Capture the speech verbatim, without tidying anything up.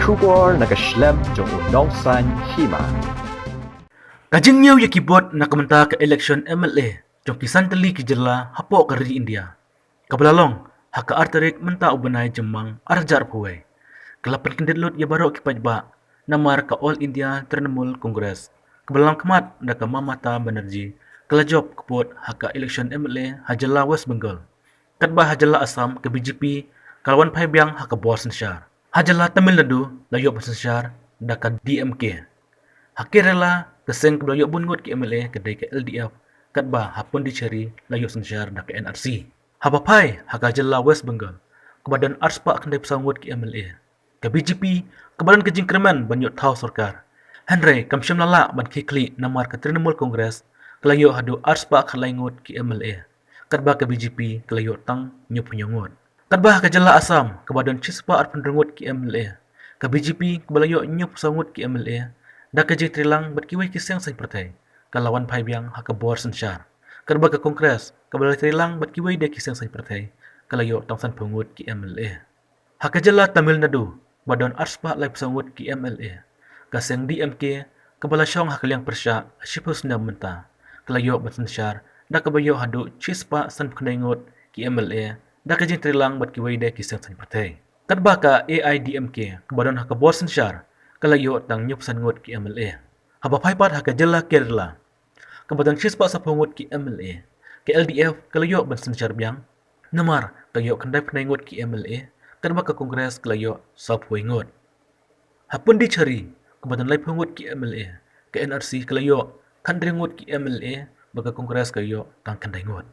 Khubor na ka shlem jong u nongsan hima. Ka jingñiew ïa ki vote na ka bynta ka election M L A jong ki san tylli ki jylla hapoh ka ri India, kaba la long ha ka ar tarik mynta u bnai Jymmang ar hajar arphew wei, ka la pynkyndit lut ïa baroh ki paidbah namar ka All India Trinamool Congress, kaba la long khmat da ka Mamata Banerjee, ka la jop ka vote ha ka election M L A ha jylla West Bengal. Katba ha jylla Assam ka B J P ka la wan phai biang ha ka bor synshar. Ha jylla Tamil Nadu la ïoh ban synshar da ka D M K. Ha Kerala, ka seng kaba la ïoh bun ngut ki M L A ka dei ka L D F, katba ha Pondicherry la ïoh synshar da ka N R C. Haba phai ha ka jylla West Bengal, kaba don arspah khyndai phew saw ngut ki M L A, ka B J P kaba don ka jingkyrmen ban ïoh thaw sorkar, hynrei kam shym la lah ban khie khlieh namar ka Trinamool Congress ka la ïoh haduh arspah khatlai ngut ki M L A, katba ka B J P ka la ïoh tang hynñiew phew hynñiew ngut. Katba ha ka jylla Assam kaba don shispah arphew hynriew ngut ki M L A, ka B J P kaba la ïoh hynñiew phew saw ngut ki M L A da ka jingtreilang bad kiwei ki seng saiñ pyrthei, ka la wan phai biang ha ka bor synshar. Katba ka Congress kaba la treilang bad kiwei de ki seng saiñ pyrthei, ka la ïoh tang san phew ngut ki M L A. Ha ka jylla Tamil Nadu, ba don arspah lai phew saw ngut ki M L A, ka seng D M K kaba la shong ha ka liang pyrshah shiphew snem mynta, ka la ïoh ban synshar da kaba ïoh haduh shispah san phew khyndai ngut ki M L A da ka jingtreilang bad kiwei de ki seng saiñ pyrthei. Katba ka A I D M K kaba don ha ka bor synshar, ka la ïoh tang hynñiew phew san ngut ki M L A. Haba phai pat ha ka jylla Kerala, kaba don shispah saphew ngut ki M L A, ka L D F ka la ïoh ban synshar biang namar ka ïoh khyndai phew khyndai ngut ki M L A, katba ka Congress ka la ïoh saphew wei ngut. Ha Pondicherry, kaba don laiphew ngut ki M L A, ka N R C ka la ïoh khathynriew ngut ki M L A, bad ka Congress ka ïoh tang khyndai ngut.